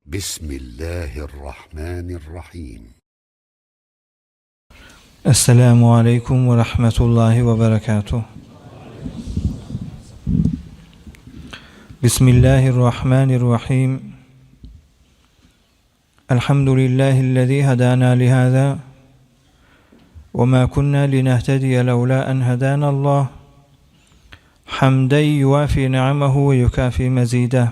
Bismillahirrahmanirrahim. Esselamu aleýkum we rahmetullahi we berekatuh. Bismillahirrahmanirrahim. Elhamdülillahillezî hedâna lihâzâ ve mâ kunnâ linehtediye levlâ en hedânallah. Hamden yuwâfî ni'amehu ve yukâfî mezîdeh.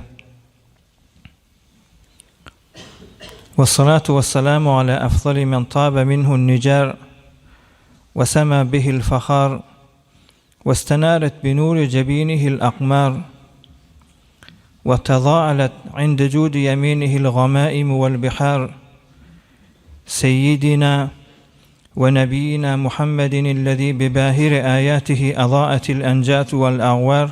Vessalatu vesselamu ala efdali men tabe minhu'n nicar ve sema bihi'l fahar ve istenaret bi nuri cebinihi'l akmar ve tezaalet inde cudi yeminihi'l gamaimu ve'l bihar seyyidina ve nebiyyina Muhammedinillezî bi bahiri âyâtihi azâetil encâtu ve'l a'vâr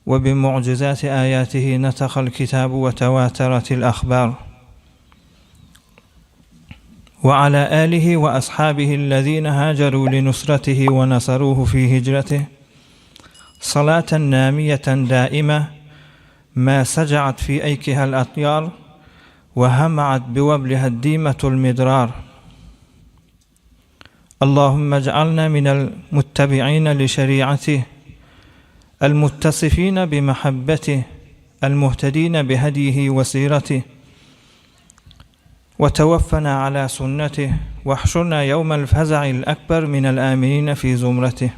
ve bi mu'cizâti âyâtihi netekal kitâbu ve tevâteretil ahbâr ve alâ âlihi ve ashâbihillezîne hâcerû li nusretihi ve nasarûhu fî hicretih salâten nâmiyeten dâime mâ secaat fî eykihel atyâr ve hemaat bi veblihad dîmetul midrâr. Allahümme ec'alna minel muttebi'ine li şeriatih, el muttasifine bi mehabbetih, el muhtedine bi hedihi ve siretih, ve tevaffena ala sünnetih, ve ahşurna yevmel feza'il ekber minel aminine fi zumretih.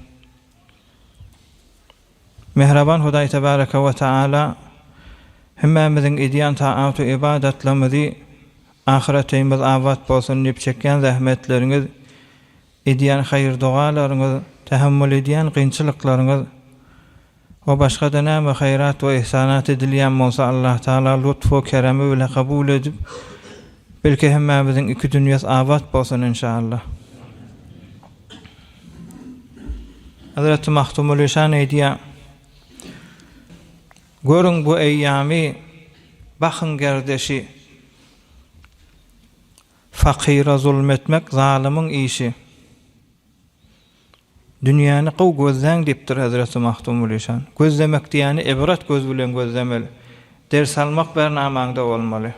Mähriban Hudaý Tebareke we Teala hemmämiziň edýän taat-u ybadatlarymyzy ahyretimiz abat bolsun diýip çekýän zähmetleriňiz, edýän haýyr-dogalaryňyz, tähemmül edýän kynçylyklaryňyz we başga-da näme haýrat we ihsanat edilýän bolsa Allah Taala lutf-u keremi bile kabul edip, belki hemmämiziň iki dünýesi abat bolsun inşallah. Hezreti Magtymguly şan aýdýar, Görüň bu eýýamy, bakyň gerdeşi, Fakyra zulm etmek zalymyň işi. Dünýäni gowy gözläň diýipdir Hezreti Magtymguly şan. Gözlemek diýýäni ibrat göz bilen gözlemeli. Ders almak bernamaňda bolmaly.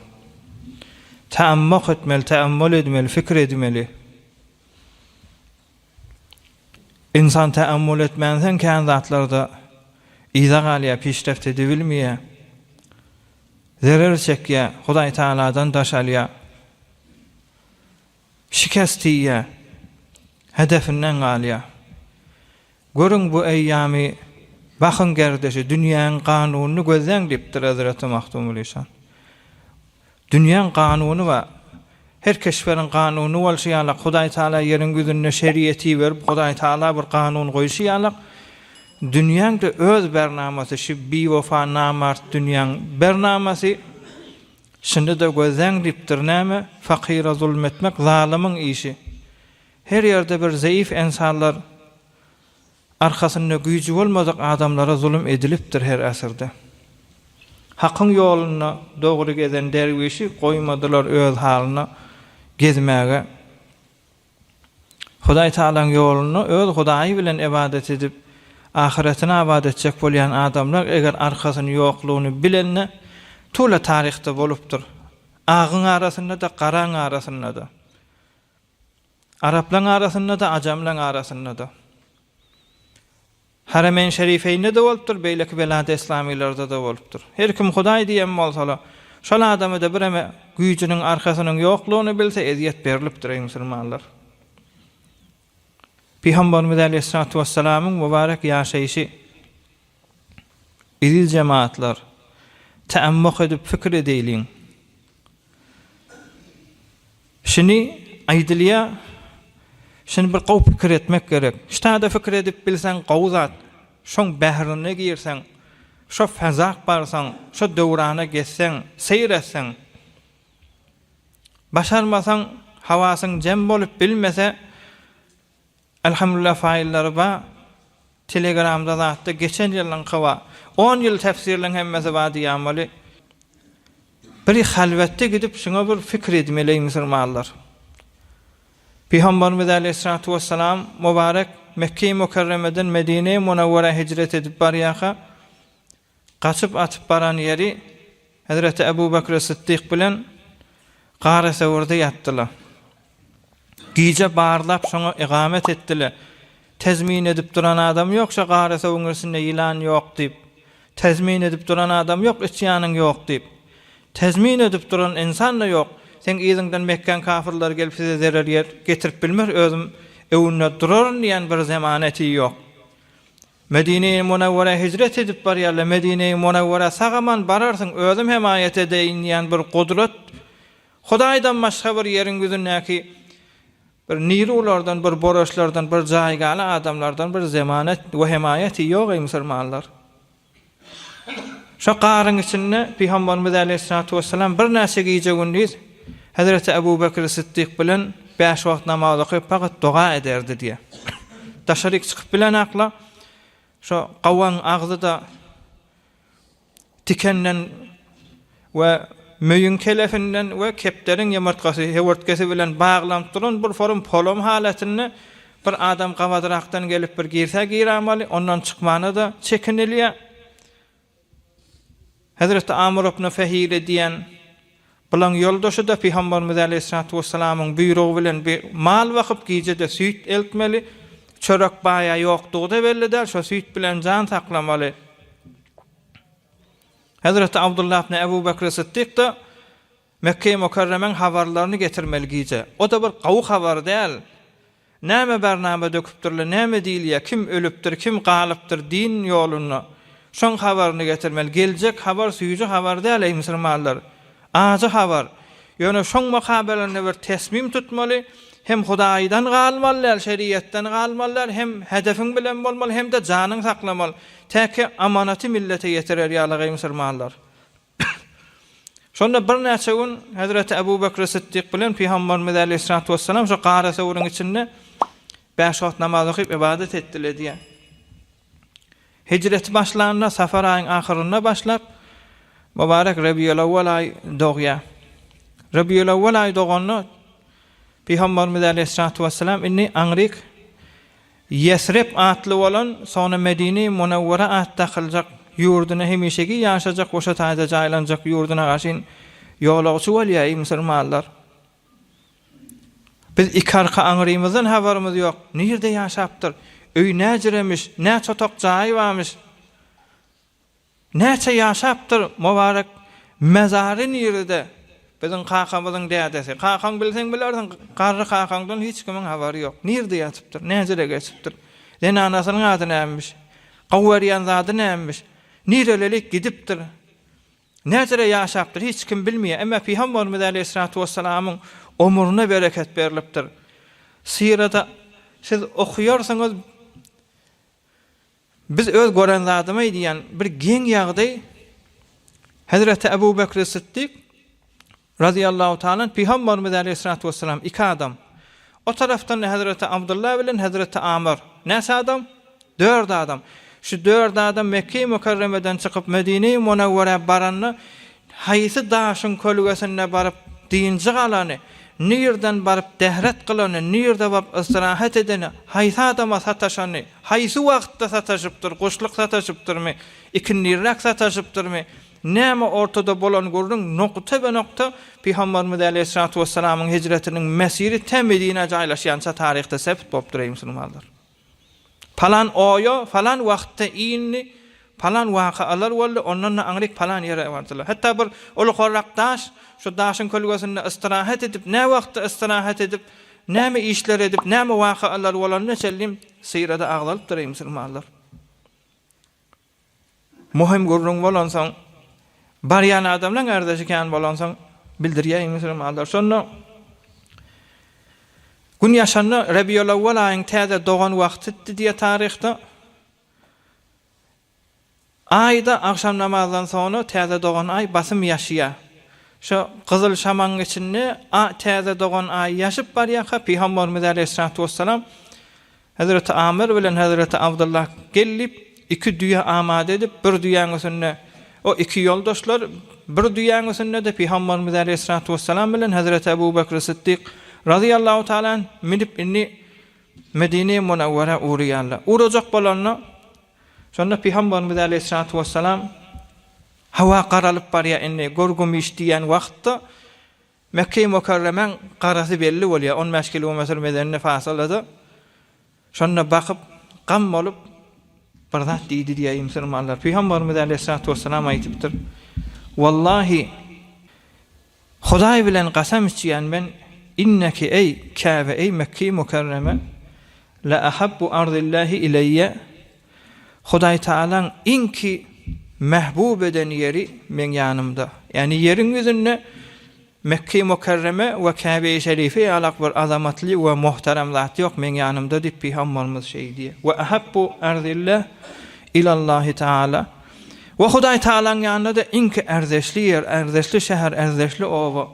Taammak etmeli, taammal edmeli, pikir edmeli. Ynsan täammul etmänsoň kän zatlarda yza galýar, pişreft edibilmeýär. Zerer çekýär, Hudaý Tagaladan daş alýar. Şikest iýýär, hedefinden galýar. Görüň bu eýýamy, bakyň gerdeşi, dünýäň kanunyny gözläň diýipdir Hezreti Magtymguly şan. Dünýäň kanuny bar. Her keşberiň kanuny bolşy ýalak, Hudaý Taala ýeriň ýüzünde şeriýet iberip, Hudaý Taala bir kanun goýşy ýalak, dünýäň-de öz bernamasy, şu biwepa namart dünýäň bernamasy, şuny-da gözläň diýipdir, näme, fakyra zulm etmek zalymyň işi. Her ýerde bir zeýif ensanlar, Arkasynda güýji bolmadyk adamlara zulum edilipdir her asyrda. Hakyň ýolunda dogry gezen derwişi goýmadylar öz halyna gezmäge. Hudaý Tagalaň ýolunda öz Hudaýy bilen ybadat edip, ahyretini abat etjek bolýan adamlar eger arkasyny ýoklugyny bilende tula taryhda bolupdyr. Agyň arasynda-da, garaň arasynda-da. Araplaň arasynda-da, ajamlaň arasynda-da. Haremeýn Şerifeýnde-de bolupdyr, beýleki belady yslamylarda-da bolupdyr. Her kim Hudaý diýen bolsa-la, şol adama-da bireme güýjüniň arkasynyň ýoklugyny bilse, ezýet berlipdir, eý musulmanlar. Pygamberimiz aleýhissalatu wessalamyň mübarek ýaşaýşy Eziz jemagatlar, täammak edip pikir edeýliň. Şuny aýdylýar, şuny bir gowy pikir etmek gerek. Ştada pikir edip bilseň gowy zat. Şoň bährine girseň, şo fezak barsaň, şo döwrana gezseň, seýr etseň, başarmasaň, hawasyň jem bolup bilmese, Elhamdulillah faýllary ba telegramda zatda geçen ýylyňky ba on ýyl tefsirleň hemmesi ba diýýän weli bir halwetde gidip şuňa bir fikir edmeli eý musulmanlar. Pygamberimiz aleýhissalatu wessalam mubarek Mekge-i Mükerremeden Medine-i Munawwara hijret edip barýarka gaçyp atyp baran ýeri. Hezreti Ebu Bekri Sytdyk bilen Gara Sewrde ýatdylar. Gije barlap şoňa ygamet etdiler. Tezmin edip duran adam ýok şo Gara Sewriň üstünde ýylan ýok diýip. Tezmin edip duran adam ýok içýanyň ýok diýip. Tezmin edip duran ynsan-da ýok. Seň yzyňdan Mekgäň kafyrlary gelip size zerer getirip bilmez özüm öwünde duraryn diýen bir zemaneti ýok. Medine-i Munawwara hijret edip barýarlar, Medine-i Munawwara sag-aman bararsyň, özüm hemaýat edeýin diýen bir gudrat Hudaýdan başga bir ýeriň ýüzündäki bir nirulardan, bir boreşlerden, bir jaýgaly adamlardan bir zemanet we hemaýaty ýok eý musulmanlar. Şo garyň içinde Pygamberimiz aleýhissalatu wessalam birnäçe gije-gündiz Hezreti Ebu Bekr Sytdyk bilen bäş wagt namaz okyp pakat doga ederdi diýýär. Daşaryk çykyp bilenakla şo gawaň agzy-da tikenden we möýüň kelefinden we kepderiň ýumurtgasy, höwürtgesi bilen baglanyp duran bir forum polom halatynda bir adam gabadyrakdan gelip bir girse giramaly, ondan çykmana-da çekinilýär. Hezreti Amr ibn Fehile diýen bulaň ýoldaşy-da Pygamberimiz aleýhissalatu wessalamyň buýrugy bilen bir mal bakyp gije-de süýt eltmeli, çörek baýa ýokdugy-da belli däl, şo süýt bilen jan saklamaly. Hezreti Abdullah ibn Ebu Bekri Sytdyk-da Mekge-i Mükerremäň habarlaryny getirmeli gije. O-da bir gowy habar däl. Näme barnama döküpdirler, näme diýilýär, kim ölüpdir, kim galypdyr din ýolunda. Şoň habaryny getirmeli. Geljek habar süýji habar däl, eý musulmanlar. Ajy habar. Ýöne şoň mukabelinde bir tesmim tutmaly, hem Hudaýdan galmaly däl, şeriatdan galmaly däl, hem hedefiň bilen bolmaly, hem-de janyň saklamaly. Täki amanaty millete ýetirer ýaly, eý musulmanlar. Şonda birnäçe gün Hezreti Ebu Bekri Sytdyk bilen Pygamberimiz aleýhissalatu wessalam şo gara söwrüň içinde bäş wagt namaz okyp ybadat etdiler diýýär. Hijreti başlanda Safar aýyň ahyrynda başlap, mübarek Rebiýulawwal aý dogýar. Rebiýulawwal aý doganda Pygamberimiz aleýhissalatu wessalam indi aňryk Ýesrib atly bolan, soňra Medine-i Munawwara at dakyljak ýurduna hemişeki ýaşajak we şo taýda jaýlanjak ýurduna garşyn ýolagçy bolýar, eý musulmanlar! Biz iki arka aňrymyzdan habarymyz ýok. Nirde ýaşapdyr? Öý näjiremiş? Näçe otak jaýy barmyş? Näçe ýaşapdyr Mubarek mezary nirede? Biziň kakamyzyň dädesi. Kakaň bilseň bilersiň, garry kakaňdan hiç kimiň habary ýok. Nirde ýatypdyr? Näjere geçipdir? Zenanasynyň ady nämemiş? Gowy görýän zady nämemiş? Nirelelik gidipdir? Näjere ýaşapdyr? Hiç kim bilmeýär. Emma Pygamberimiz aleýhissalatu wessalamyň omruna bereket berlipdir. Syrada siz okaýarsyňyz, Biz öz gören zadymy diýen bir geň ýagdaý Hezreti Ebu Bekri Sytdyk razyýallahu taala Pygamberimiz aleýhissalatu wessalam iki adam. O tarapdan-da Hezreti Abdullah bilen Hezreti Amr. Näçe adam? Dört adam. Şu dört adam Mekge-i Mükerremeden çykyp Medine-i Munawwerä baranda Haýsy daşyň kölgesinde baryp dynjy galany, nirden baryp dähret kylany, nirde baryp ystyrahat edeni, haýsy adama sataşany, haýsy wagtda sataşypdyr, guşluk sataşypdyrmy, ikindirräk sataşypdyrmy, näme ortada bolan gürrüň nokta-be-nokta Pygamberimiz aleýhissalatu wessalamyň hijretiniň mesiri tä Medinä jaýlaşýança taryhda sebt bolupdyr eý musulmanlar. Palan oýa falan wagtda indi, palan wakalar boldy, ondan-da aňryk palan ýere bardylar. Hatda bir ulukarrak daş, şu daşyň kölgesinde istirahat edip, nä wagtda istirahat edip, näme işler edip, näme wakalar bolanyna çenli syrada agzalypdyr, eý musulmanlar. Möhüm gürrüň bolansoň, barýan adamlaň ärdeşi kän bolansoň bildirýäýiň musulmanlar. Şonda Gün ýaşanda Rebiýulawwal aýyň täze dogan wagtydy diýýär taryhda. Aýda agşam namazdan soňra täze dogan aý basym ýaşýar. Şo gyzyl şamaň içinde a täze dogan aý ýaşyp barýarka Pygamberimiz aleýhissalatu wessalam Hezreti Amr bilen hezreti Abdullah gelip, iki düýe amada edip, bir düýäň üstünde o iki ýoldaşlar, bir düýäň üstünde-de Pygamberimiz aleýhissalatu wessalam bilen hezreti Ebu Bekri Sytdyk razyýallahu taala anh münüp indi Medine-i Munawwara ugraýarlar. Ugrajak bolanda, şonda Pygamberimiz aleýhissalatu wessalam. Hawa garalyp barýar indi, görgüm iş diýýän wagtda Mekge-i Mükerremäň garasy belli bolýar, on bäş kilometr medende fasylada. Şonda bakyp, gam bolup, bir zat diýdi diýýär musulmanlar. Pygamberimiz äleyhissalatu wessalam aýdypdyr, Wallahi, Hudaý bilen kasam içýän men, inneki eý, Käbe, eý Mekge-i Mükerreme, la ahabbu ardillahi ileýýe, Hudaý Tagalaň iňki mähbub eden ýeri meň ýanymda. Ýagny ýeriň ýüzünde Mekge-i Mükerreme we Käbe-i Şerife ýalak bir azamatly we muhterem zat ýok meň ýanymda diýip Pygamberimiz şeý diýýär. We ahabbu arzillah ilallahi taala. We Hudaý Tagalaň ýanynda-da iňki ärzeşli ýer, ärzeşli şäher, ärzeşli oba.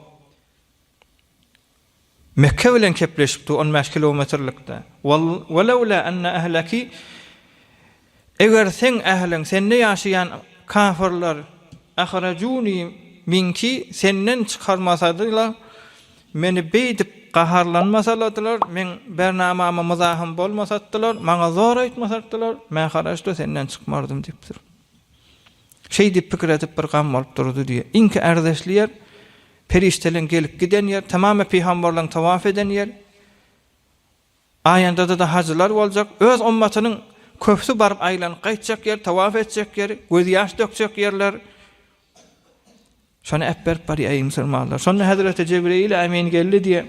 Mekge bilen kepleşipdi on bäş kilometrlikde. Welewla enne ehleki Eger seň ähliň, sende ýaşaýan kafyrlar ahrajuni minki senden çykarmasadylar, meni beýdip gaharlanmasaladylar, meň bernamama myzahym bolmasatdylar, maňa zor aýtmasatdylar, mä haraçda senden çykmardym diýipdir. Şeýdip pikir edip bir gam bolup durdy diýýär. Iňki ärzeşli ýer Perişdeleň gelip giden ýer, tamamy pygamberleň tawaf eden ýer. Aýandada-da hajylar boljak, öz ummatynyň köpüsi baryp aýlanyp gaýtjak ýer, tawaf etjek ýer, gözýaş dökjek ýerler. Şony äpberip barýar eý musulmanlar. Şonda hezreti Jebreýil Emin geldi diýe.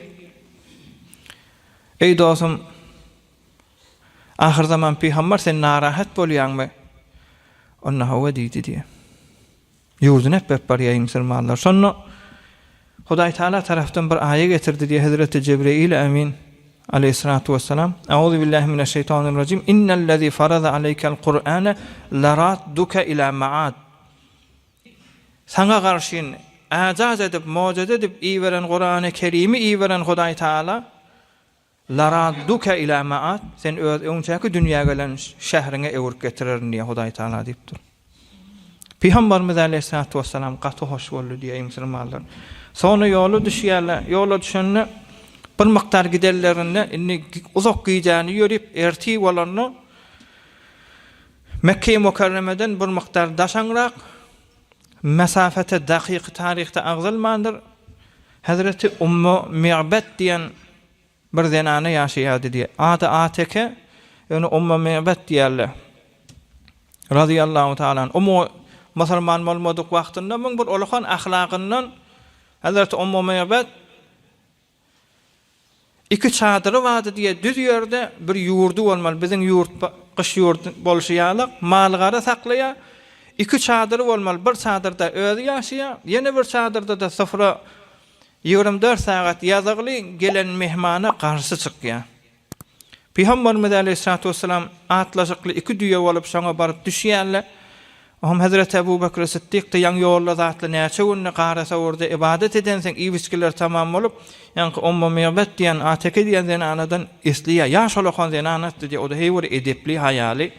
Eý dostum, ahyrzaman pygamber sen narahat bolýaňmy? Onda hawa diýdi diýe. Ýurduny äpberip barýar musulmanlar. Şonda Hudaý Taala tarapdan bir aýa getirdi diýýär Hezreti Jebreýil Emin aleýhissalatu wessalam. Auzu billahi mineşşeýtanirrajim. Innellezî faraza aleýkel Kur'ane leradduke ila maad. Saňa garşyn äjaz edip, mojaza edip iberen Kurany Kerimi iberen Hudaý Taala Laradduke ila maad, seni öz öňçäki dünýä gelen şähriňe öwrüp getirerin diýýär Hudaý Tagala diýipdir. Pygamberimiz aleýhissalatu wessalam gaty hoş boldy diýýär musulmanlar. Soňra ýola düşýärler. Ýola düşende bir mukdar gidenlerinde indi uzak gijäni ýörüp ertir bolanda Mekge-i Mukerremeden bir mukdar daşaňrak mesafete dakyky taryhda agzalmandyr. Hezreti Ummu Mi'bet diýen bir zenana ýaşaýardy diýýär. Ady Ateke, ýöne Ummu Mi'bet diýýärler. Razyýallahu taala anh. Ummu musulman bolmadyk wagtynda muň bir ulakan ahlagyndan Hezreti Ummu Mi'bet Iki çadyry bardy diýýär, düz ýerde bir ýurdy bolmaly, biziň ýurt gyş ýurt bolşy ýaly, mal-gara saklaýar. Iki çadyry bolmaly, bir çadyrda özi ýaşaýar, ýene bir çadyrda-da sufra 24 sagat ýazygly gelen myhmana garşy çykýar. Pygamberimiz aleýhissalatu wessalam atlaşykly iki düýe bolup şoňa baryp düşýärler. Oňam hezreti Ebu Bekri Sytdyk-da ýaňy ýolda zatly näçe günde gara sowurda ybadat edensoň iýip-içgileri tamam bolup, ýaňky Ummu Mi'bet diýen Ateke diýen zenanadan isleýär. Ýaş olakan zenanatdy diýýär, o-da heý bir edepli, haýaly.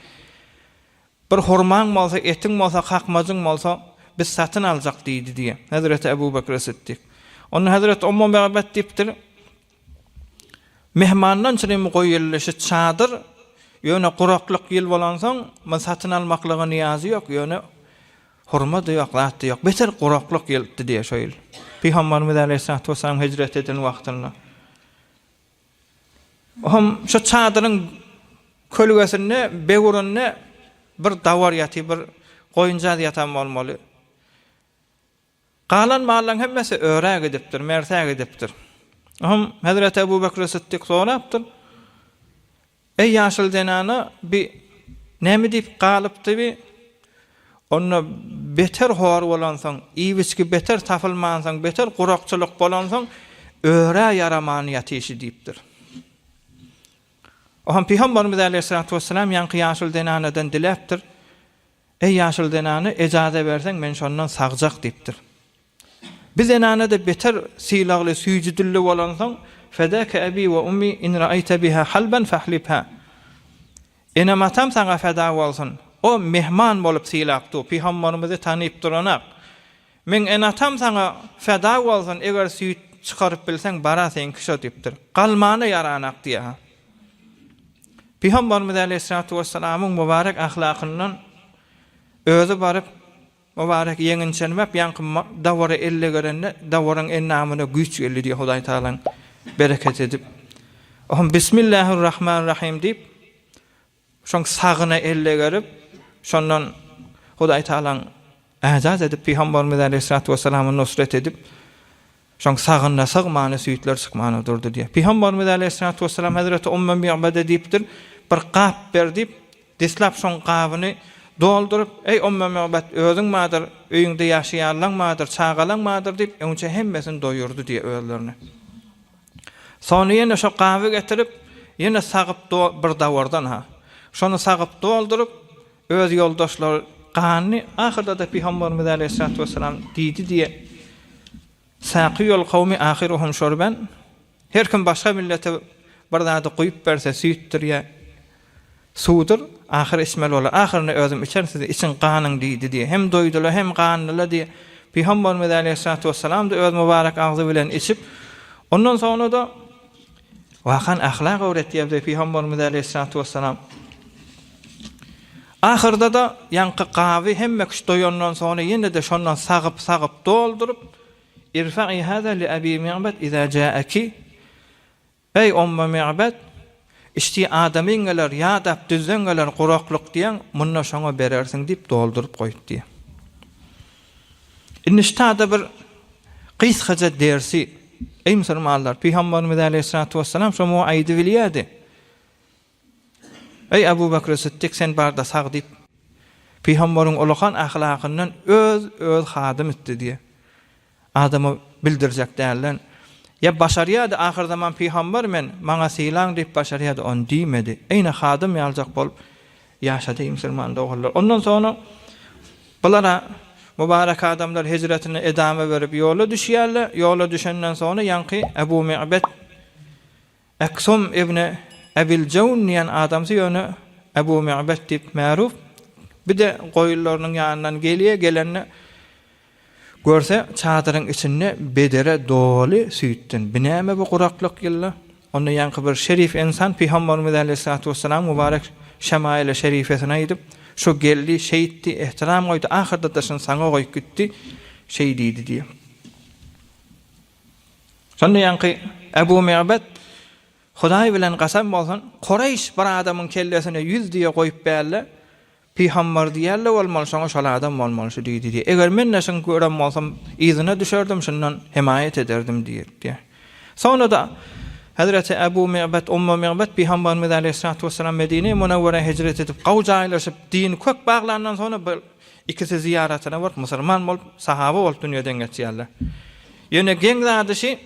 Bir hurmaň bolsa, etiň bolsa, kakmajyň bolsa, biz satyn aljak diýdi diýýär. Hezreti Ebu Bekri Sytdyk. Onda hezreti Ummu Mi'bet diýipdir, Myhmandan çyrymy goýuldy şu çadyr, ýöne guraklyk ýyl bolansoň, muny satyn almaklyga nyýazy ýok, ýöne hurma-da ýok, zat-da ýok. Beter guraklyk ýyldy diýýär şo ýyl. Pygamberimiz aleýhissalatu wessalam hijret eden wagtynda. Ohm şu çadyryň kölgesinde, begurynda bir dawar ýatyr, bir goýunjaz ýatan bolmaly. Galan mallaryň hemmesi örä gidipdir, mersä gidipdir. Oňam hezreti Ebu Bekri Sytdyk sorapdyr, Eý ýaşyl zenana, bi näme diýip galypdy bi? Onda beter hor bolansoň, iýip-içgi beter tapylmansoň, beter gurakçylyk bolansoň, örä ýaraman ýatyşy diýipdir. Oňam Pygamberimiz aleýhissalatu wessalam ýaňky ýaşyl zenanadan diläpdir, Eý ýaşuly zenana, ejaza berseň, men şondan sagjak diýipdir. Bi zenana-da beter sylagly, süýji dilli bolansoň, Fedake ebi we ummi in ra'aýte biha halban fahlibha. Enem-atam saňa feda bolsun. O myhman bolup sylap dur, pygamberimizi tanyp duranak. Meň ene-atam saňa feda bolsun, eger süýt çykaryp bilseň, bara seňki şo diýipdir. Galmana ýaranak diýýär. Pygamberimiz aleýhissalatu wessalamyň mübarek ahlakyndan özi baryp. Mübarek ýeňini çelmep, ýaňky dawara elle gerende, dawaryň endamyna güýç geldi diýýär Hudaý Tagalaň bereket edip. Ohm Bismillahirrahmanirrahim diýip, şoň sagyna elle gerip, şondan Hudaý Tagalaň äjaz edip Pygamberimiz Aleýhissalatu wessalama nusret edip, şoň sagynda sygmany süýtler çykmana durdy diýýär. Pygamberimiz Aleýhissalatu wessalam Hezreti Ummu Mi'bede diýipdir, bir gap ber diýip, Deslap şoň gabyny dolduryp, Eý, Umm Mubet, özüň bardyr, öýüňde ýaşaýanlaň bardyr, çagalaň bardyr diýip, öňçe hemmesini doýurdy diýýär özlerini. Soňra ýene şo gaby getirip, ýene sagyp do bir dawardan-ha. Şony sagyp dolduryp, öz ýoldaşlary gandy. Ahyrda-da Pygamberimiz aleýhissalatu wessalam diýdi diýýär, Sakyýul kawmi ahyruhum şurben, Her kim başga millete bir zady guýup berse, süýtdür ýa suwdur, ahyr içmeli bolar. Ahyrynda özüm içerin, siz içiň, ganyň diýdi diýýär. Hem doýdular, hem gandylar diýýär. Pygamberimiz aleýhissalatu wessalam-da öz mübarek agzy bilen içip, ondan soňra-da wakan ahlak öwretýär bize Pygamberimiz aleýhissalatu wessalam. Ahyrda-da ýaňky gaby hemme kişi doýandan soňra ýene-de şondan sagyp-sagyp dolduryp, Irfa'i haza li Abi Mi'bed iza ja'aki, Eý, Ummu Mi'bed, içdi adamyň geler, ýadap düzden geler guraklyk diýen, munda şoňa berersiň diýip dolduryp goýdy diýýär. Indi ştada bir gysgaja dersi, eý musulmanlar, Pygamberimiz aleýhissalatu wessalam şo muaýydy bilýärdi. Eý, Abu Bekr Sytdyk, sen bar-da sag diýip, Pygambaryň ulakan ahlakyndan öz öz hadym etdi diýýär. Adama bildirjek dälden. Ýa başarýardy ahyrzaman pygambar men, maňa sylaň diýip başarýardy, ony diýmedi. Eýne hadym ýaljak bolup ýaşady musulman doganlar. Ondan soňra bulara mübarek adamlar hijretine edama berip ýola düşýärler. Ýola düşenden soňra ýaňky Ebu Mi'bet Eksum ibn Ebil Jewn diýen adamsy ýöne Ebu Mi'bet diýip märup, bir-de goýunlarynyň ýanyndan gelýär, gelende görse çadyryň içinde bedere doly süýtden. Bi näme bu guraklyk ýylda? Onda ýaňky bir şerif ynsan Pygamberimiz aleýhissalatu wessalam mübarek şemaili şerifesine aýdyp, şu geldi, şeýtdi, ehtiram goýdy, ahyrda-da şuny saňa goýup gitdi, şeý diýdi diýýär. Şonda ýaňky Ebu Mi'bet, Hudaý bilen kasam bolsun, Kureýş bir adamyň kellesine ýüz düýe goýup bärle, pygamber diýerle bolmaly, şoňa şol adam bolmaly şu diýdi diýýär. Eger men-de şuny gören bolsam, yzyna düşerdim, şundan hemaýat ederdim diýýär. Soňra-da Hezreti Ebu Mi'bet, Ummu Mi'bet Pygamberimiz aleýhissalatu wessalam Medine-i Munawwara hijret edip, gowy jaýlaşyp, dini kök baglandan soňra bir Ikisi zyýaratyna baryp, musulman bolup, sahaba bolup dünýeden geçýärler. Ýöne geň zady şi,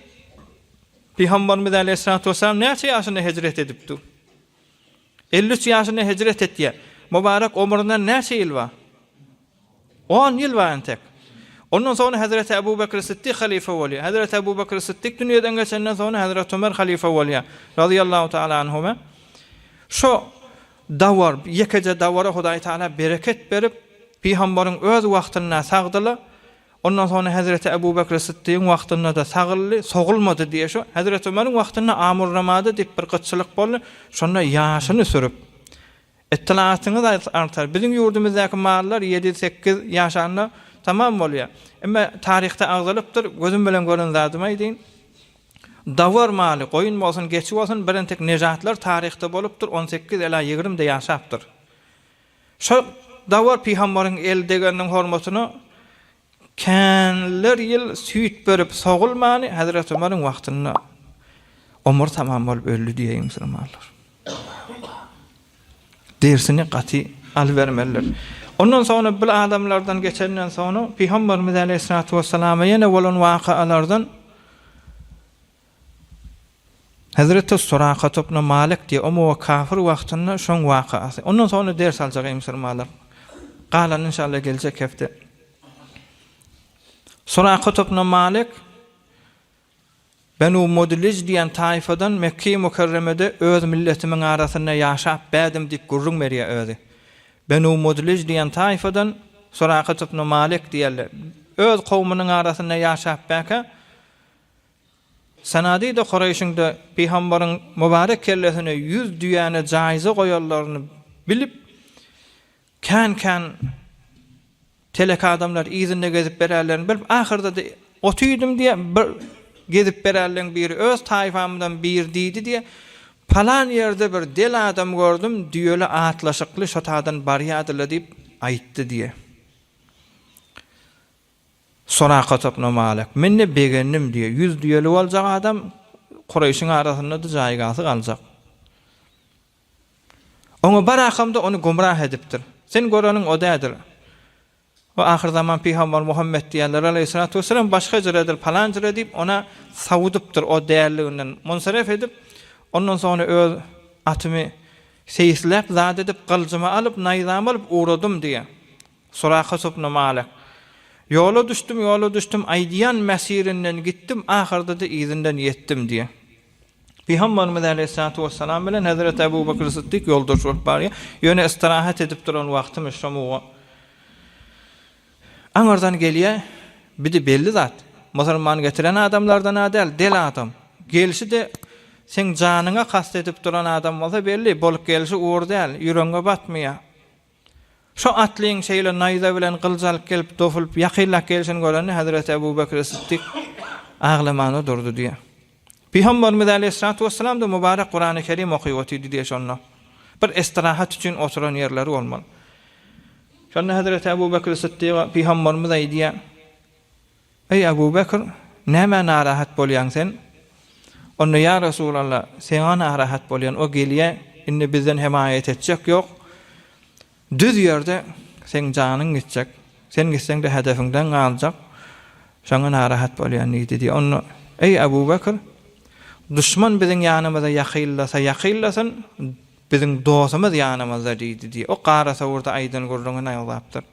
Pygamberimiz aleýhissalatu wessalam näçe ýaşynda hijret edipdi? 53 ýaşynda hijret etýär. Mübarek ömründen näçe ýyl bar? 10 ýyl bar entek. Ondan soňra Hazreti Ebu Bekr Siddik halyfa bolýar. Hazreti Ebu Bekr Siddik dünýeden geçenden soňra Hazreti Ömer halyfa bolýar. Radiyallahu taala anhuma. Şo Dawar, ýekeje dawara Hudaý Tagala bereket berip, pygambaryň öz wagtynda sagdyla, ondan soňra hezreti Ebu Bekri Sytdygyň wagtynda-da sagyldy, sogulmady diýe şu, hezreti Ömeriň wagtynda Amur-Ramada diýip bir gytçylyk boldy, şonda ýaşyny sürüp, Yttylatyňyz artar, biziň ýurdumyzdaky mallar ýedi-sekiz ýaşanda tamam bolýar. Emma taryhda agzalypdyr, gözüm bilen gören zadymy aýdyn. Dawar maly, goýun bolsun, geçi bolsun, birentek nejatlar taryhda bolupdyr, on sekiz ela ýigrimde ýaşapdyr. Şo dawar pygambaryň el degeniniň hormatyna känler ýyl süýt berip sogulmany Hezreti Ömeriň wagtynda omur tamam bolup öldi diýeýin musulmanlar. Dersini gaty alybermelidir. Ondan soňra bil adamlardan geçenden soňra Pygamberimiz aleýhissalatu wessalama ýene bolan wakalardan Hezreti Surakat ibn Malik diýe omuwa kafir wagtynda şoň wakasy. Ondan soňra ders aljak eý musulmanlar. Galany inşallah geljek hepde. Surakat ibn Malik Benu Mudlij diýen taýfadan Mekge-i Mükerremede öz milletimiň arasynda ýaşap bädim diýip gürrüň berýär özi. Benu Mudlij diýen taýfadan Surakat ibn Malik diýerler. Öz kowumynyň arasynda ýaşap bäkä, Sanadide Kureýşiň-de pygambaryň mübarek kellesine ýüz düýäni jaýza goýanlaryny bilip, kän-kän. Telek adamlar yzynda gezip bererlerini bilip, ahyrda-da otydym diýýär, bir gezip bererleň biri öz taýfamdan biri diýdi diýýär, palan ýerde bir del adam gördüm, düýeli atlaşykly şo tadan barýadyla diýip aýtdy diýýär. Soraka topna Malek. Men-de begendim diýýär. Ýüz düýeli boljak adam Kureýşiň arasynda-da jaýgasy galjak. Oňa barakamda ony gumrah edipdir. Sen göreniň o dädir. O ahyrzaman pygamber Muhammet diýenler aleýhissalatu wessalam başga jyredir, palan jyre diýip ona sawudypdyr o dälliginden munsaref edip, ondan soňra öz atymy seýisläp zat edip gyljymy alyp, naýzamy alyp ugradym diýýär. Suraka topna Malek. Ýola düşdüm, ýola düşdüm, aýdýan mesirinden gitdim, ahyrda-da yzyndan ýetdim diýýär. Pygamberimiz aleýhissalatu wessalam bilen hezreti Ebu Bekr Sytdyk ýoldaş bolup barýar. Ýöne istirahat edip duran wagtymyş şomuga. Aňyrdan gelýär, bidi belli zat. Musulman getiren adamlardan-a däl, del adam. Gelşi-de seň janyňa kast edip duran adam bolsa belli, bolup gelşi ugur däl, ýüregiňe batmaýar. Şo atlyň şeýle naýza bilen gylyç alyp gelip, dofulyp, ýakynlap gelşini görende hezreti Ebu Bekri Sytdyk aglamana durdy diýýär. Pygamberimiz aleýhissalatu wessalam-da mübarek Kurany Kerim okyp otyrdy diýýär şonda. Bir istirahat üçin oturan ýerleri bolmaly. Şonda hezreti Ebu Bekri Sytdyga Pygamberimiz aýdýar, Eý, Ebu Bekr, nämä narahat bolýaň sen? Onda, Ýa Resulallah, seňa narahat bolýan, o gelýä, indi bizden hemaýat etjek ýok. Düz ýerde seň janyň gitjek, sen gitseň-de hedefiňden galjak, şoňa narahat bolýan diýdi diýýär. Onda, Eý, Ebu Bekr, duşman biziň ýanymyza ýakynlasa ýakynlasyn, biziň dostumyz ýanymyzda diýdi diýýär. O gara sowurda aýdan gürrüňini agzapdyr.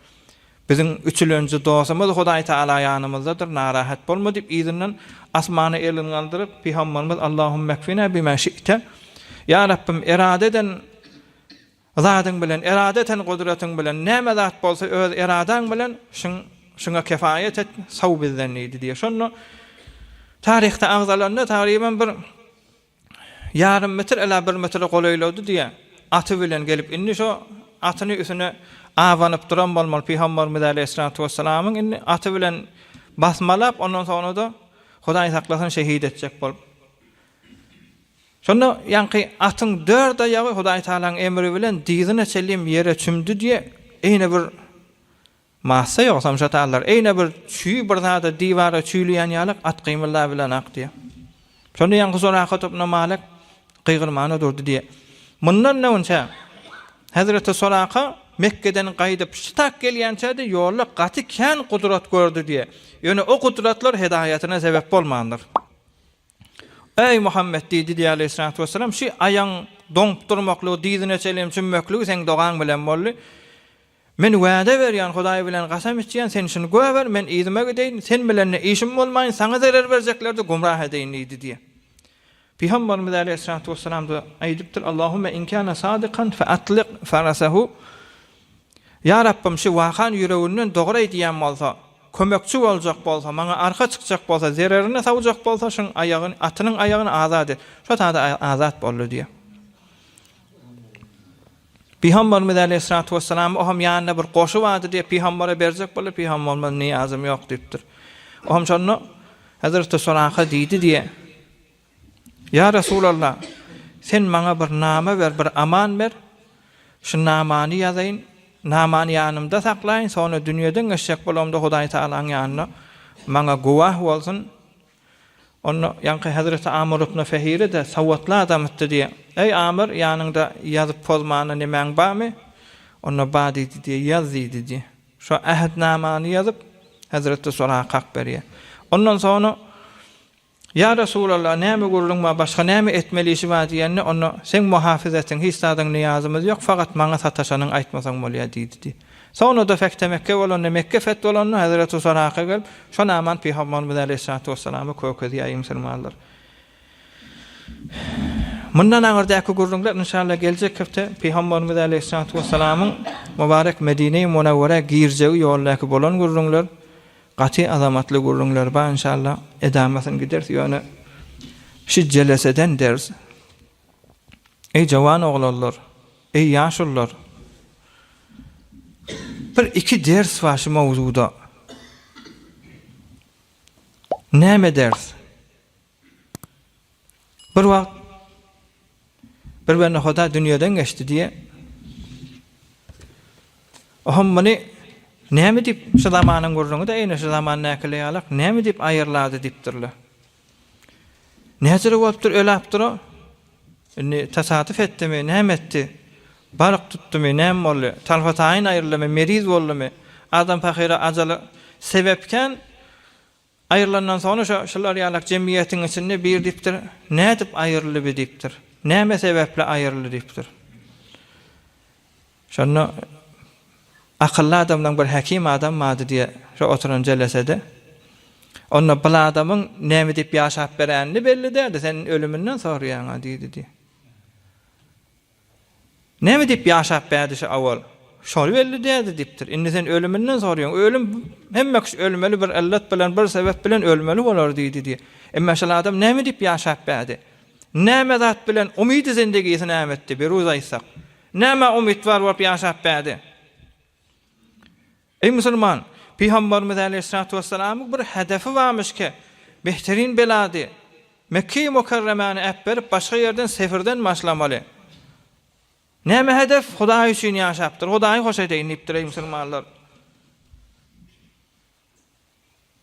Biziň üçülenji dostumyz Hudaý Tagala ýanymyzdadyr, narahat bolma diýip, yzyndan asmana elini galdyryp, Pygamberimiz Allahumme'kfina bima şi'te, Ýa Rabbym, erada eden zadyň bilen, erada eten gudratyň bilen, näme zat bolsa öz eradaň bilen şuň şuňa kefaýet et, saw bizden diýdi diýýär. Şonda taryhda agzalanda tagryban bir Ýarym metr älä bir metre golaýlady diýýär. Aty bilen gelip indi şo atyny üsüne abanyp duran bolmaly Pygamberimiz aleýhissalatu wessalamyň indi aty bilen basmalap ondan soňra-da Hudaý saklasyn şehit etjek bolup. Şonda ýaňky atyň dört aýagy Hudaý Tagalaň emri bilen dyzyna çenlim ýere çümdi diýýär. Eýne bir Massa ýogsam şatallar eýne bir çüý bir zada diwara çüýleýän ýalyk at gymyldabilenak diýýär. Şonda ýaňky Suraka topuna Malik gygyrmana durdy diýýär. Mundan öňçä Hezreti Suraka Mekgeden gaýdyp şytak gelýänçä-de ýolda gaty kän gudrat gördi diýýär. Ýöne o gudratlar hedaýatyna sebäp bolmandyr. Eý, Muhammet, diýdi diýýär aleýhissalatu wessalam, şi aýaň doňup durmaklygy, dyzyna çenli çümmekligi seň dogaň bilen boldy. Men wada berýän, Hudaý bilen kasam içýän, sen şuny göber, men yzyma gideýin, sen bilen-de işim bolmaýyn, saňa zerer berjekleri-de gumrah edeýin diýdi diýýär. Pygamberimiz aleýhissalatu wessalam-da aýdypdyr, Allahümme in kana sadykan fe atlyk farasahu. Ýa Rabbym, şu wakany ýüreginden dogry aýdýan bolsa, kömekçi boljak bolsa, maňa arka çykjak bolsa, zererini sawjak bolsa, şuň aýagyny, atynyň aýagyny azat et. Şo tada azat boldy diýýär. Pygamberimiz aleýhissalatu wessalam o hem ýanynda bir goşy bardy diýip pygambere berjek boldy, pygamberimiz nyýazym ýok diýipdir. O hem şonda Hezreti Suraka diýdi diýe, Ýa Resulallah, sen maňa bir nama ber, bir aman ber, şu namany ýazaýyn, namany ýanymda saklaýyn, soňra dünýeden geçjek bolamda Hudaý Tagalaň ýanynda maňa güwah bolsun, Onda ýaňky hezreti Amr ibn Fehire-de sowatly adamytdy diýýär. Eý, Amr, ýanyňda ýazyp pozmana nemäň barmy? Onda bar diýdi diýýär. Ýaz diýdi diýýär. Şo ähtnamany ýazyp, hezreti Surakak berýär. Ondan soňra, Ýa Resulallah, näme gürrüň bar, başga näme etmeli işi bar diýende, onda, Seň muhafizetiň, hiç zadyň nyýazymyz ýok, fakat maňa sataşanyňy aýtmasaň bolýar diýdi diýýär. Soňra-da Fethe Mekke bolanda, Mekke feth bolanda, Hezreti Suraka gelip, şol aman Pygamberimiz aleýhissalatu wessalama kökezýär, eý musulmanlar! Mundan aňyrdaky gürrüňler inşallah geljek hepde Pygamberimiz aleýhissalatu wessalamyň mübarek Medine-i Munawwara girjegi ýoldaky bolan gürrüňler, gaty azamatly gürrüňler bar inşallah edamasyny gideris, ýöne şu jeleseden ders Eý jawan oglanlar! Eý ýaşulular! Bir iki ders bar şu mowzuda. Näme ders? Bir wagt bir bende Huda dünýeden geçdi diýe. Oham muny näme diýip şu zamanyň gürrüňi-de eýne şu zaman näkile ýalak näme diýip aýyrlady diýipdirler. Näjere bolupdyr öläpdir o. Indi tasadyf etdimi, näme etdi? Balyk tutdumy, näme boldy? Talfataýyn aýryldymy, meriz boldumy? Adam pahyra ajaly sebäpkän Aýrylandan soňra şo şular ýalak jemgyýetiň içinde bir diýipdir, Nädip aýryldy bi diýipdir. Näme sebäpli aýryldy diýipdir. Şonda akylly adamlaň bir hekim adam bardy diýe şo oturan jelesede. Onda bul adamyň näme diýip ýaşap beränini belli däldi, sen ölüminden soraýaňa diýdi diýe. Näme diýip ýaşap bärdi şu awal? Şol belli däldi diýipdir. Indi sen ölüminden soraýaň. Ölüm hemme kişi ölmeli bir yllat bilen, bir sebäp bilen ölmeli bolar diýdi diýip. Emma şol adam näme diýip ýaşap bärdi? Näme zat bilen umydy zendigisi näme etdi? Bir uz aýtsak. Nämä umyt bar bolup ýaşap bärdi? Eý musulman! Pygamberimiz aleýhissalatu wessalamyň bir hedefi barmyş ki, behterin belady, Mekgeýi Mukerremäni äpberip başga ýerden sefirden başlamaly. Näme hedef? Hudaý üçin ýaşapdyr, Hudaýy hoş edeýin diýipdir eý musulmanlar.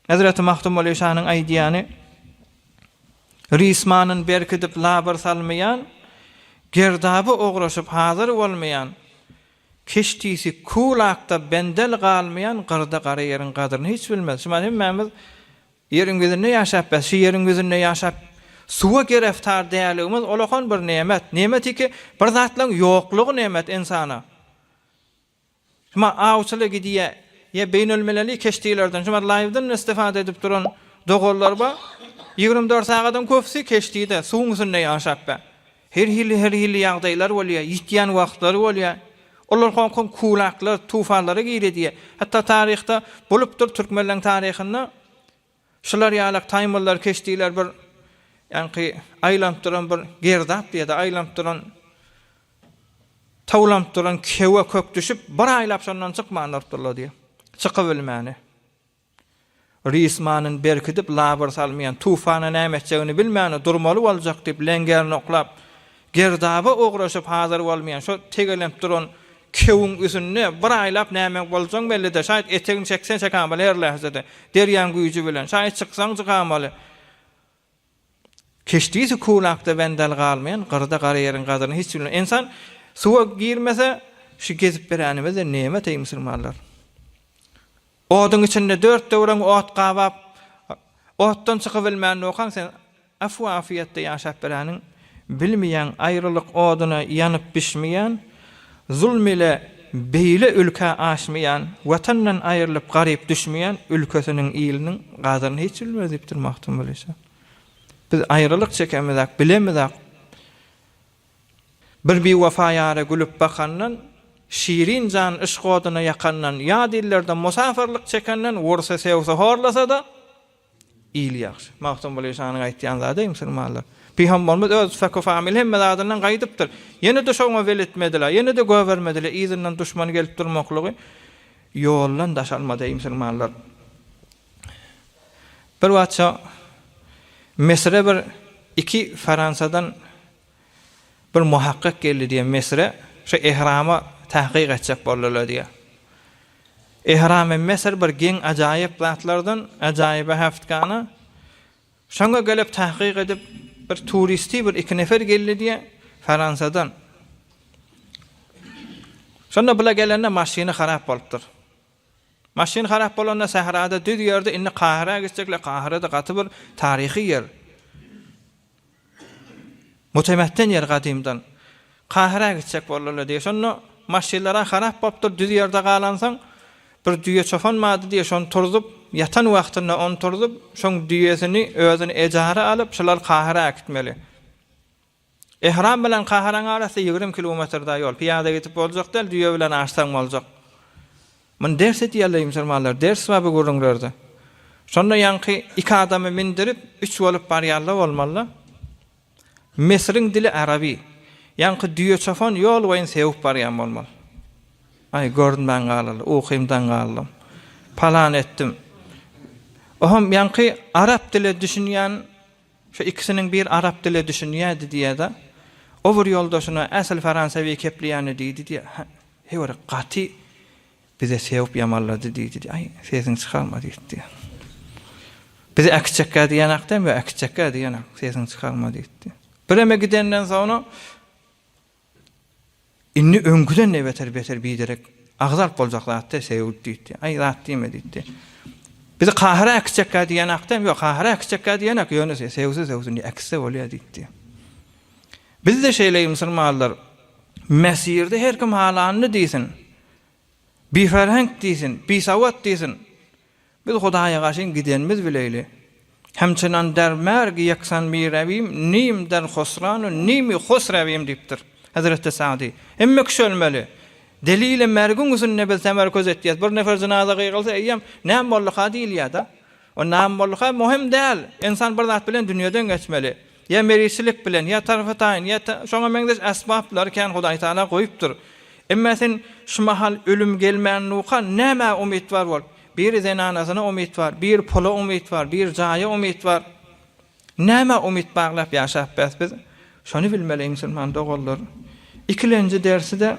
Hezreti Magtymguly şanyň aýdýany, Rysmanyn berkidip labyr salmaýan, Gerdaba ograşyp hazyr bolmaýan, Keşdisi kulakda bendel galmaýan gyrda gara ýeriň gadryny hiç bilmez. Şumat hemmämiz ýeriň ýüzünde ýaşap bäs, şu ýeriň ýüzünde ýaşap suwa gereftar däligimiz olakan bir nemet. Nemet iki bir zatlaň ýoklugy nemet ynsana. Şuma awçyla gidýä ýa beýnelmeleli keşdilerden şuma laýwdan istifada edip duran doganlar bar. 24 sagadyň köpüsi keşdide, suwuň üstünde ýaşap bä. Her hili her hili ýagdaýlar bolýar, ýitýän wagtlary bolýar. Olar hoňkoň kulaklar, tufanlara giredýär. Hatda taryhda bolupdyr türkmenleň taryhynda şular ýalak taýmyllar, keşdiler bir ýaňky aýlanyp duran bir gerdap diýýär-de, aýlanyp duran tawlanyp duran kewe kök düşüp, bir aýlap şondan çykman durupdyrlar diýýär. Çykybilmäni. Rysmanyn berkidip labyr salmaýan, tufana näme etjegini bilmän durmaly boljak diýip leňgerini oklap, gerdaba ugraşyp hazyr bolmaýan şo tegelenip duran kewüň üsünde bir aýlap näme boljagyň belli däl, şaýat etegini çekseň çekamaly her lähzede, derýaň güýji bilen, şaýat çyksaň çykamaly. Keşdisi kulakda bendel galmaýan, gyrda gara ýeriň gadyryny hiç bilmeýän. Ynsan suwa girmese, şu gezip beränimiz-de nemet eý musulmanlar. Oduň içinde dört döwreň ot gabap, otdan çykybilmän durkaň sen afu-afiýetde ýaşap beräniň bilmeýäň, aýralyk oduna ýanyp bişmeýän, zulm ile beýle ülkä aşmaýan, watandan aýrylyp garyp düşmeýän ülkesiniň iliniň gadyryny hiç bilmez diýipdir Magtymguly şa. Biz aýralyk çekemizak, bilemizak. Bir biwepa ýara gülüp bakandan, Şirin jan yşk oduna ýakandan, Ýat illerde musafyrlyk çekenden, Ursa, sögse, horlasa-da, il ýagşy. Magtymguly şanyň aýtýan zady, eý musulmanlar. Pygamberimiz öz fekü-famil hemme zadyndan gaýdypdyr. Ýene-de şoňa wel etmediler, ýene-de gobermediler, yzyndan duşman gelip durmaklygy ýoldan daş almady, eý musulmanlar. Bir wagt şo Müsüre bir iki Fransadan Bir muhakkyk geldi diýen Mesre şu ehrama tahkyk etjek boldular diýýär. Ehramy Mesr bir geň ajaýyp zatlardan, ajaýyba häftgana. Şoňa gelip tahkyk edip bir turisti bir iki nefer geldi diýýär Fransadan. Şonda bula gelende maşyny harap bolupdyr. Maşyn harap bolanda sährada düz ýerde indi Kahirä gitjekler, Kahire-de gaty bir taryhy ýer. Mutemetden ýer gadymdan. Kahirä gitjek boldular diýýär. Şonda maşynlar-a harap bolupdyr, düz ýerde galansoň, bir düýe çopan bardy diýýär, şony turzup, ýatan wagtynda ony turzup, şoň düýesini özüne ejara alyp, şular Kahirä äkitmeli. Ehram bilen Kahyraň arasy 20 kilometr da ýol. Pyýada gidip boljak däl, düýe bilen aşsaň boljak. Muny ders edýärler musulmanlar, ders bar bu gürrüňlerde. Şonda ýaňky iki adamy mindirip, üç bolup barýarlar bolmaly-da. Mesriň dili arabi. Ýaňky düýe çopan ýol boýun sewip barýan bolmaly. Aý, görünmän galdy, ukymdan galdym. Palan etdim. Ohm ýaňky arap dile düşünýän, şu ikisiniň bir arap dile düşünýärdi diýýär-de. O bir ýoldaşyna äsl faransawiý kepleýäni diýdi diýýär. He, bir gaty bize sewip ýamallady diýdi diýýär. Aý, sesiňi çykarma diýdi diýýär. Bizi äkitjekkä diýenak dämi, ýok, äkitjekkä diýenak, sesiňi çykarma diýdi diýýär. Bireme gidenden soňra Indi öňküden-de beter beter biderek agyz alyp boljak zat däl Seýud diýdi. Aý zat diýme diýdi. Bizi Kahyra äkitjekkä diýen akdam, ýok Kahyra äkitjekkä diýenak, ýöne sewse sewse indi äkitse bolýar diýdi. Biz-de şeýle musulmanlar Mesirde her kim halanyny diýsin. Biferhenk diýsin, bisawat diýsin. Biz Hudaýa garşy gidenimiz bileýli. Hemçenan der merg ýeksan mirewim, nim der husranu nimi husrewim diýipdir. Hezreti Sa'dy. Hemme kişi ölmeli. Delili mergiň üstünde biz temerküz etýäs. Bir nefer jynaza gygylsa eýýäm näme bolduka diýilýär-de. O näme bolduka möhüm däl. Ynsan bir zat bilen dünýeden geçmeli. Ýa meriçilik bilen, ýa tarpa-taýyn, ýa şoňa meňzeş esbaplary kän Hudaýtagala goýupdyr. Emma sen şu mahal ölüm gelmänduka nämä umyt bar bol? Biri zenanasyna umyt bar, biri pula umyt bar, biri jaýa umyt bar. Nämä umyt baglap ýaşap bäs biz? Şony bilmeli musulman doganlar. Ikilenji dersi-de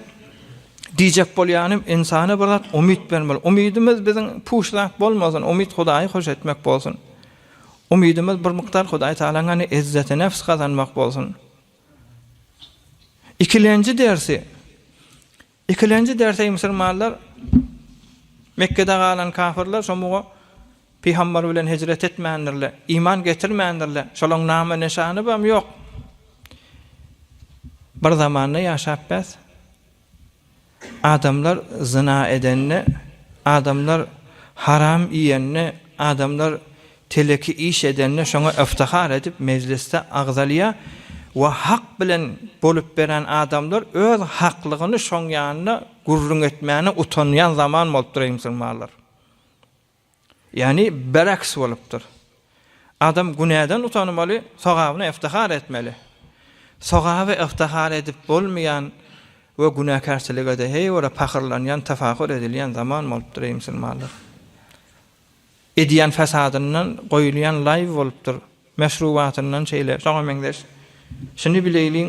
diýjek bolýanym ynsana bir zat umyt bermeli. Umydymyz biziň puç zat bolmasyn, umyt Hudaýy hoş etmek bolsun. Umydymyz bir mukdar Hudaý Tagalaň ýanynda ezzeti nefs gazanmak bolsun. Ikilenji dersi Ikilenji dersi eý musulmanlar Mekgede galan kafirler şomuga pygamber bilen hijret etmändirler, iman getirmändirler. Şolaň name neşany bam ýok. Bir zamanda ýaşap bäs. Adamlar zyna edende, adamlar haram iýende, adamlar teleki iş edende şoňa yftihar edip mejlisde agzalýar we hak bilen bolup beren adamlar öz haklygyny şoň ýanynda gürrüň etmäne utanýan zaman bolupdyr eý musulmanlar. Ýagny beraks bolupdyr. Adam günäden utanmaly, sogabyna iftihar etmeli. Sogaba iftihar edip bolmaýan we günäkärçilige-de heý görä pahyrlanýan, tafahur edilýän zaman bolupdyr eý musulmanlar. Edýän fesadyndan goýulýan laýw bolupdyr. Meşrubatyndan şeýle, şoňa meňzeş. Şuny bileýliň.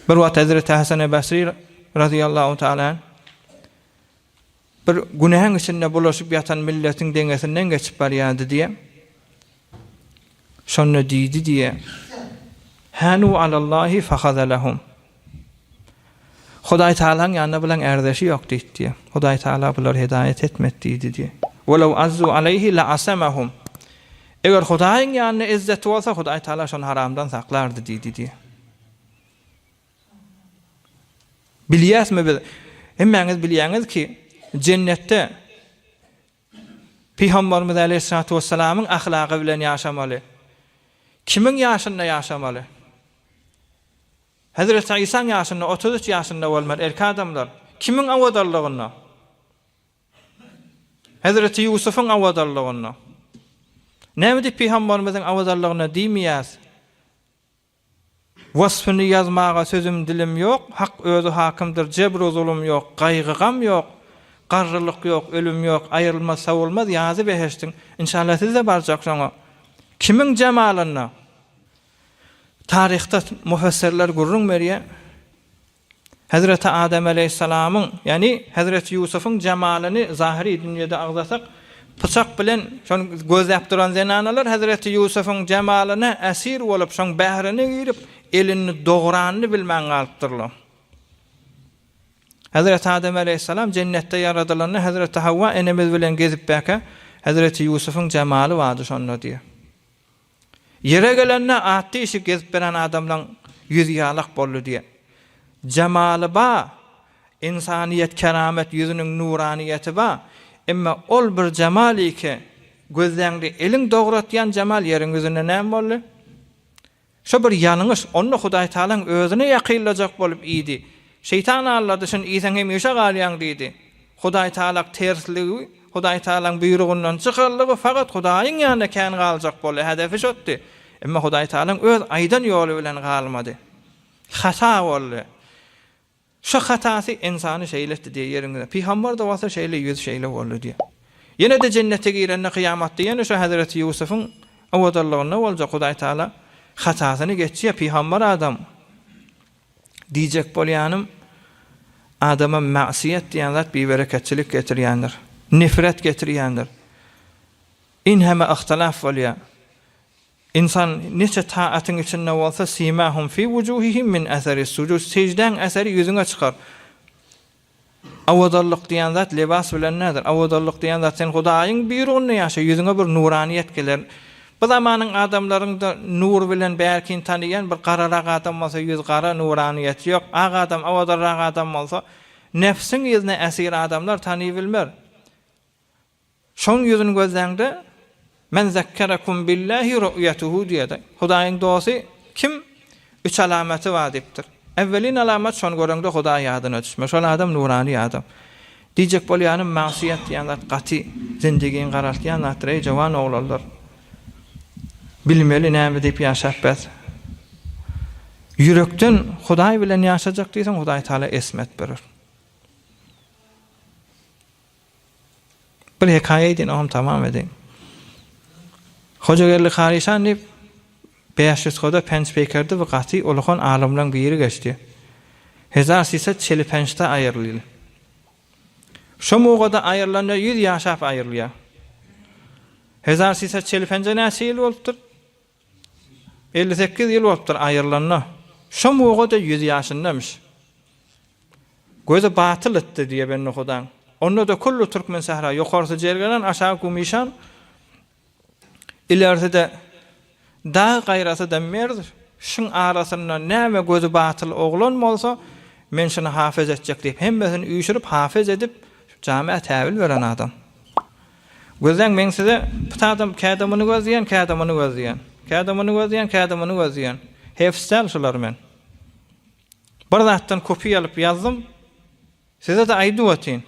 Bir wagt Hezreti Hasan-y Basri razyýallahu taala Bir günäň içinde bulaşyp ýatan milletiň deňesinden geçip barýardy diýe. Şonda diýdi diýe. Hanu alallahi fahazalahum. Hudaý Tagalaň ýanynda bulaň ärdeşi ýok diýdi diýe. Hudaý Tagala bulary hidaýat etmedi diýdi diýe. Walaw azzu aleýhi la asamahum. Eger Hudaýyň ýanynda izzeti bolsa, Hudaý Tagala şony haramdan saklardy diýdi diýe. Bilýäsmi biz, hemmäňiz bilýäňiz ki, jennetde Pygamberimiz aleýhissalatu wessalamyň ahlagy bilen ýaşamaly. Kimiň ýaşynda ýaşamaly? Hezreti Isaň ýaşynda, 33 ýaşynda bolmaly erkek adamlar. Kimiň owadallygynda? Hezreti Ýusubyň owadallygynda. Näme diýip Pygamberimiziň owadallygyna diýmeýäs? Waspyny ýazmaga sözüm dilim ýok, Hak özi hakymdyr, jebr-u zulum ýok, Gaýgy-gam ýok, garrylyk ýok, ölüm ýok, Aýrylmaz, sowulmaz ýazy behişdiň. Inşallah siz-de barjak şoňa. Kimiň jemalynda? Taryhda mufessirler gürrüň berýär. Hezreti Adem aleýhissalamyň, ýagny hezreti Ýusubyň jemalyny zahyry dünýede agzasak, pyçak bilen şony gözläp duran zenanalar hezreti Ýusubyň jemalyna esir bolup, şoň bährine girip, elini dogranyny bilmän galypdyrlar. Hezreti Adem aleýhissalam jennetde ýaradylanda hezreti Hawa enemiz bilen gezipbäkä, hezreti Ýusubyň jemaly bardy şonda diýýär. Ýere gelende atly işik gezip beren adamlaň ýüzi ýalak boldy diýe. Jemaly ba, ynsanyýet keramet ýüzüniň nuranyýeti ba, emma ol bir jemal ike, gözleňde eliň dogratýan jemal ýeriň ýüzünde näme boldy? Şo bir ýalňyş, onda Hudaýtagalaň özüne ýakynlajak bolup iýdi. Şeýtan aldady, şuny iýseň hemişe galýaň diýdi. Hudaýtagalak tersligi, Hudaýtagalaň buýrugyndan çykanlygy fakat Hudaýyň ýanynda kän galjak boldy, hedefi şotdy. Emma Hudaýtagalaň öz aýdan ýoly bilen galmady. Hata boldy. Şu hatasy ynsany şeýle etdi diýýär ýeriňize. Pygamber-de bolsa şeýle ýüzi şeýle boldy diýýär. Ýene-de jennete girende kyýamatda ýene şu hezreti Ýusubyň owadanlygynda boljak Hudaý Taala hatasyny geçýär pygamber adam. Diýjek bolýanym adama magsyýet diýen zat bibereketçilik getirýändir. Nefret getirýändir. Inheme yhtylaf bolýar. Ynsan niçe taatyň içinde bolsa simahum fi wujuhihim min eseris sujud seždäň eseri ýüzüňe çykar. Owadanlyk diýen zat lebas bilen däldir. Owadanlyk diýen zat sen Hudaýyň buýrugynda ýaşa ýüzüňe bir nuranyýet geler. Bu zamanyň adamlaryňda nur bilen bärkin tanyýan bir gararak adam bolsa ýüz gara nuranyýeti ýok. Ak adam owadanrak adam bolsa nebsiň yzyna esir adamlar tanybilmer. Şoň ýüzüni gözläňde, Men zekkerekum billahi ru'ýetuhu diýýär-de. Hudaýyň dosty kim? Üç alamaty bar diýipdir. Äwwelin alamat şony göreňde Hudaý ýadyna düşme. Şol adam nurany adam. Diýjek bolýanym magsyýet diýen zat gaty zindigiňi garaltýan zatdyr eý jowan oglanlar. Bilmeli näme diýip ýaşap bes. Ýürekden Hudaý bilen ýaşajak diýseň Hudaý Taala esmet berer. Bir hekaýa aýdyn, oňam tamam edeýin. Hojageldi Karyşan diýip, 500 hoda penç peýkerdi we gaty ulukan alymlaň biri geçdi. Hezar sisat çeli pençde aýrylýl. Şo mugada aýrylanda ýüz ýaşap aýrylýar. Hezar sisat çeli penje näçe ýyl bolupdyr? 58 ýyl bolupdyr aýrylanda. Şo mugada ýüz ýaşyndamyş. Gözi batyl etdi diýe bende Hudaň. Onda-da külli türkmen sähra, ýokarsy Jergelen, aşagy Gumyşan, ilersi-de dag, gaýrasy-da merz, şuň arasynda näme gözi batyl oglan bolsa, men şuny hafez etjek diýip, hemmesini üýşürip, hafez edip, jamä täwil beren adam. Gözläň, men size pytadam, käde muny gözleýän, käde muny gözleýän. Käde muny gözleýän, käde muny gözleýän. Hefs däl şular men. Bir zatdan kopiýa alyp ýazdym. Size-de aýdyp otyryn.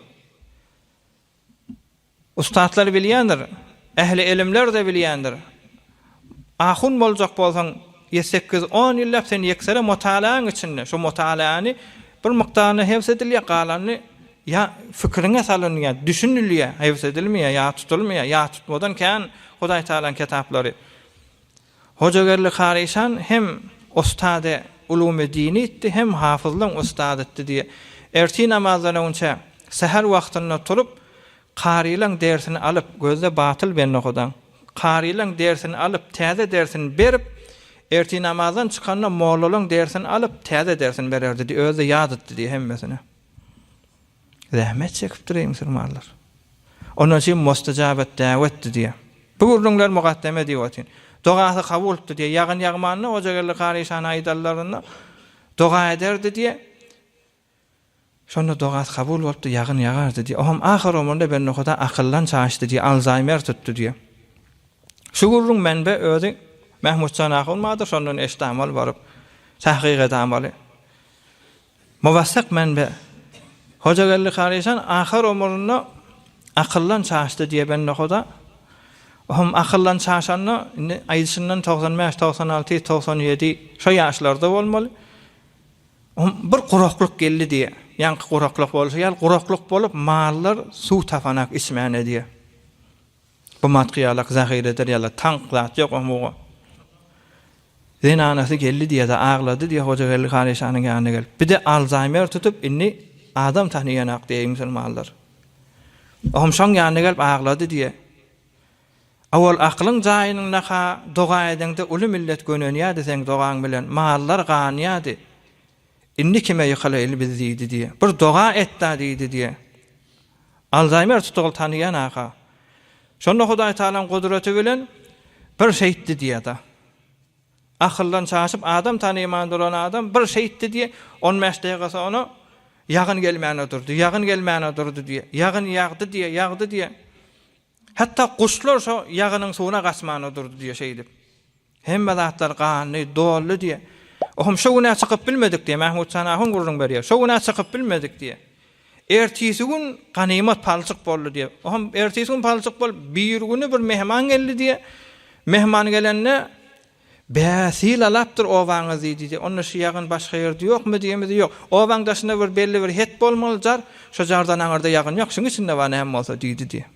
Ussatlar bilýändir, ähli elimler-de bilýändir. Ahun boljak bolsaň, ýedi-sekiz, on ýyllap sen ýeksere mutalaň içinde, şo mutalaany bir mukdaryna hebs edilýär, galany ýa fikriňe salynýar, düşünilýär, hebs edilmeýär, ýat tutulmaýar, ýat tutmadan kän Hudaý Tagalaň kitaplary. Hojageldi Karyşan hem ustady ulumy dinitdi, hem hafyzlyň ustadytdy diýýär. Ertir namazdan öňçä, säher wagtynda turup, karylaň dersini alyp, gözde batyl bende Hudaň, karylaň dersini alyp, täze dersini berip, ertir namazdan çykanda mollalaň dersini alyp, täze dersini bererdi diýýär, özi-de ýadytdy diýýär hemmesine. Zähmet çekipdir eý musulmanlar. Ondan üçin mustajabet däwetdi diýýär. Bu gürrüňler mugaddeme diýip otyryn. Dogasy kabultdy diýýär. Ýagyn ýagmanda Hojageldi Karyşany aýdanlarynda doga ederdi diýýär. Şonda dogasy kabul bolupdy, ýagyn ýagardy diýýär. Oňam ahyr ömründe bende Huda akyldan çaşdy diýýär, Alzaýmer tutdy diýýär. Şu gürrüň menbe özi Mahmutjan ahun bardyr, şondan eşidamaly baryp, tahkyk edamaly. Muwassak menbe. Hojageldi Karyşan ahyr ömründe akyldan çaşdy diýe bende Huda. Ohm akyldan çaşanda indi aýdyşyndan 95, 96, 97 şo ýaşlarda bolmaly. Ohm bir guraklyk geldi diýe. Ýaňky guraklyk bolşy ýaly guraklyk bolup mallar suw tapanak içmäne diýe. Bu matky ýalak zahyr eder ýala taňk zat ýok omuga. Zenanasy geldi diýede aglady diýe Hojageldi Karyşanyň ýanyna gelip. Bide alzaýmer tutup indi adam tanyýanak diýe musulmanlar. Ohm şoň ýanyna gelip aglady diýe. Owal aklyň jaýynyňdaka doga edeňde uly millet gönenýädi seň dogaň bilen mallar ganýady. Indi kime ýykylaýly biz diýdi diýe. Bir doga et-da diýdi diýe. Alzaýmer tutugyl tanyýan aka. Şonda Hudaý Tagalaň gudraty bilen bir şeýtdi diýe-da. Akyldan çaşyp adam tanyman duran adam bir şeýtdi diýe, on bäş daýga soňra ýagyn gelmäne durdy, ýagyn gelmäne durdy diýe. Ýagyn ýagdy diýe, ýagdy diýe. Hatda guşlar şo ýagynyň suwuna gaçmana durdy diýe şeýdip. Hemme zatlar gandy, doldy diýe. Ohum şo günä çykyp bilmedik diýe, Mahmutjan ahun gürrüň berýär. Şo günä çykyp bilmedik diýe. Ertisi gün ganymat palçyk boldy diýe. Ohum ertisi gün palçyk bolup, birigüni bir mehman geldi diýe. Mehman gelende. Bä, sil alapdyr obaňyz diýdi diýýär. Onda şu ýagyn başga ýerde ýokmy diýemizde ýok. Obaň daşynda bir belli bir het bolmaly jar, şo jardan aňyrda ýagyn ýok, şuň içinde bar näme bolsa diýdi diýýär.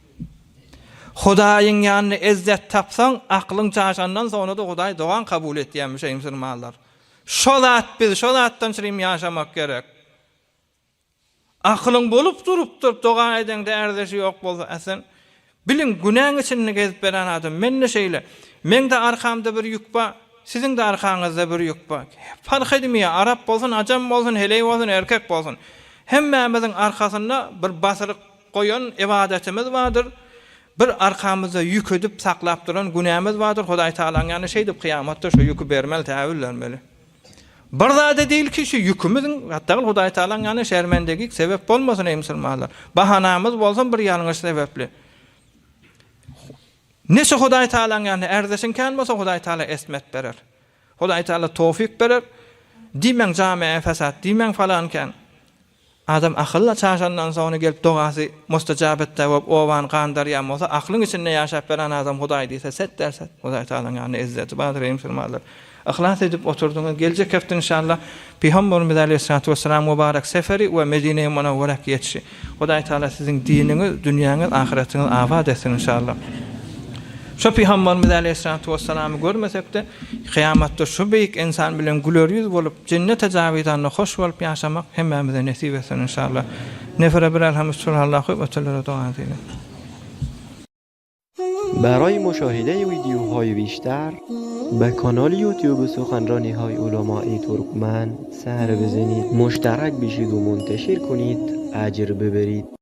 Hudaýyň ýanynda ezzet tapsaň, aklyň çaşandan soňra-da Hudaý dogaň kabul etýärmiş eý musulmanlar. Şo zat biz şo zatdan çyrim ýaşamak gerek. Akylyň bolup durupdyr, doga edeňde ärdeşi ýok bolsa, a sen biliň günäň içinde gezip beren adam, men-de şeýle. Meň-de arkamda bir ýük bar, siziň-de arkaňyzda bir ýük bar. Parh edmeýär, arap bolsun, ajam bolsun, heleý bolsun, erkek bolsun. Hemmämiziň arkasynda bir basyryk goýan ybadatymyz bardyr, bir arkamyzda ýük edip saklap duran günämiz bardyr, Hudaý Tagalaň ýanynda şeýdip kyýamatda şo ýüki bermeli, täwillenmeli. Bir zada degil ki, şu ýükümiziň, hatda Hudaý Tagalaň ýanynda şermendegik sebep bolmasyn, eý musulmanlar. Bahanamyz bolsun bir ýalňyş sebepli. Neçe Hudaý Tagalaň ýanynda ärdeşiň kän bolsa, Hudaý Tagala esmet berer. Hudaý Tagala towfyk berer. Diýmäň jamiä fesat, diýmäň falan kän. Adam akylla çaşandan soňra gelip dogasy mustajap etde bolup obany gandarýan bolsa aklyň içinde ýaşap beren adam Hudaý diýse set derse Hudaý Tagalaň ýanynda ezzeti bardyr eý musulmanlar yhlas edip oturdyňyz geljek hepde inşallah Pygamberimiz aleýhissalatu wessalam mubarek seferi we Medine-i Munawwerek ýetişi Hudaý Tagala siziň diniňiz dünýäňiz ahyretiňiz abat etsin inşallah. Şo Pygamberimiz aleýhissalatu wessalamy görmesek-de, kyýamatda şu beýik ynsan bilen güler ýüz bolup, jennete jawidanda hoş bolup ýaşamak hemmämize nesip etsin inşallah. Nefere bir elham üç kulhalla okyp ötelere doga edeliň. برای مشاهده ویدیوهای بیشتر به کانال یوتیوب سخنرانی های علمای ترکمن سر بزنید مشترک بشید و منتشر کنید اجر ببرید.